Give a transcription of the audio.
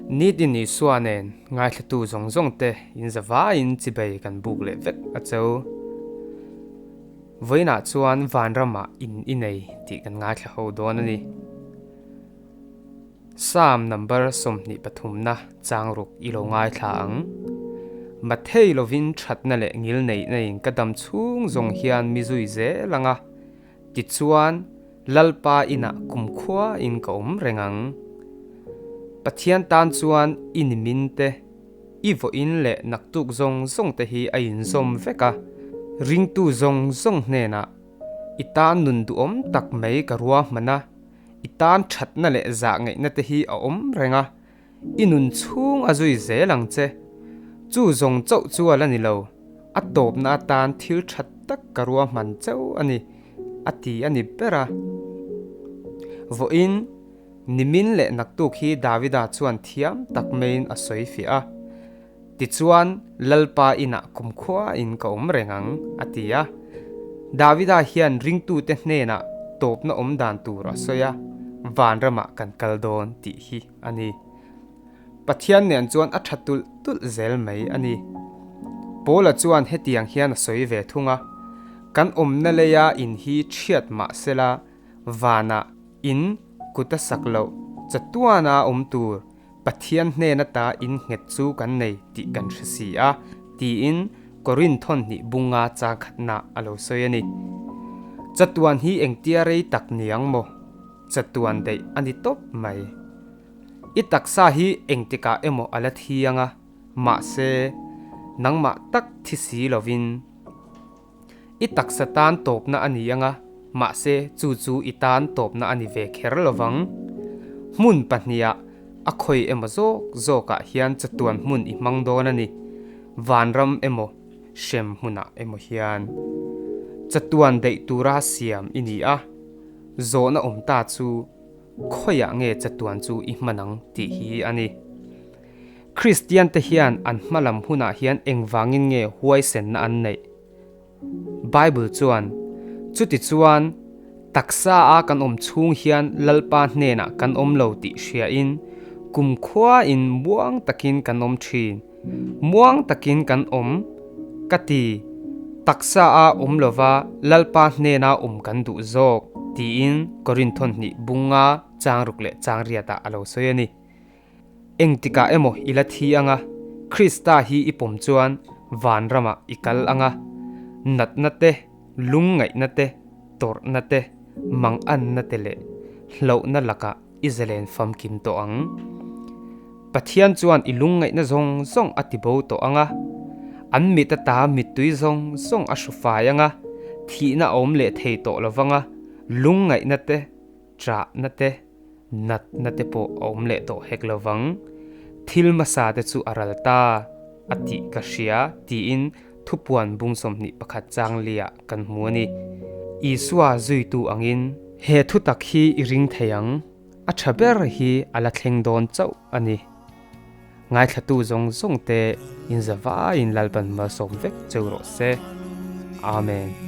Nitin Isua nen ngaithlatu zawng zawng te in zavaiin chibei kan buk leh vek a cho. Vawiinah chuan vanramah in i nei tih kan ngaithla ho dawn a ni. Psalm number 23na chang ruk i lo ngaithla ang. Mathei lovin thatna leh ngil neihna in ka dam chhung zawng hian mi zui zel ang a, tichuan Lalpa inah kumkhua in ka awm reng ang. Pathian tan chuan i nimin te, i vawiin leh naktuk zawng zawng te hi a inzawm vek a, ringtu zawng zawng hnenah i tan nun duhawm tak mai ka ruahman a, i tan thatna leh zah ngaihna te hi a awm reng a, i nun chhung a zui zel ang che. Chu zawng chauh chu a la ni lo, a tawpna atan thil tha tak ka ruahman chauh a ni, a ti a ni ber a. Vawiin, nimin leh naktuk hi Davida chuan thiam tak maiin a sawi fiah a. Tichuan, Lalpa inah kumkhuain ka awm reng ang, a ti a. Davida hian ringtute hnenah tawpna awm dan tur a sawi a, vanramah kan kal dawn tih hi a ni. Pathian nen chuan a tha tulh tulh zel mai a ni. Paula chuan hetiang hian a sawi ve thung a, Kan awmna leia in hi chhiat mah sela, vanah in kut a sak loh chatuana awm tur Pathian hnen ata innghet chu kan nei tih kan hre si a, tiin Korin thawnhnih bunga chang khatna a lo sawi a ni. Chatuan hi engtia rei tak ni ang maw? Chatuan daih a ni tawp mai. I taksa hi engtikah emaw a la thiang a, mahse, nangmah tak thi si lovin i taksa tan tawpna a ni ang a, mahse chu chu i tan tawpna a ni ve kher lovang. Hmun pahniha a khawi emaw zawk zawkah hian chatuan hmun i hmang dawn a ni, vanram emaw hrem hmunah emaw hian. Chatuan daih tura siam i ni a, zawhna awm ta chu khawiah nge chatuan chu i hman ang tih hi a ni. Kristian te hian an hma lam hunah hian engvangin nge huaisenna an neih? Bible chuan, Chutichuan, taksa a kan awm chhung hian Lalpa hnenah kan awm lo tih hriain, kumkhuain muang takin kan awm thin. Muang takin kan awm, ka ti. Taksa a awm lova Lalpa hnena awm kan duh zawk, tiin Korinthon hnih bunga changruk leh changriatah a lo sawi a ni. Engtikah emaw i la thi anga, Krista hi i pawm chuan vanramah i kal anga, natna te, lungngaihna te, tawrhna te, manganna te leh hlauhna lakah i zalen famkim tawh ang. Pathian chuan i lungngaihna zawng zawng a tibo tawh anga, an mit ata mittui zawng zawng a hru fai anga, thihna a awm leh thei tawh lovanga, lungngaihna te, ṭahna te, Natna te pawh a awm leh tawh hek lovang. Thil hmasa te chu a ral ta a tih ka hria tiin thupuan bung 21 chang liah kan hmu a ni. Isua zuitu angin he thutak hi i ring thei ang, a tha ber hi a la thleng dawn chauh a ni. Ngaithlatu zawng zawng te inzavaiin Lalpan malsawm vek cheu rawh se. Amen.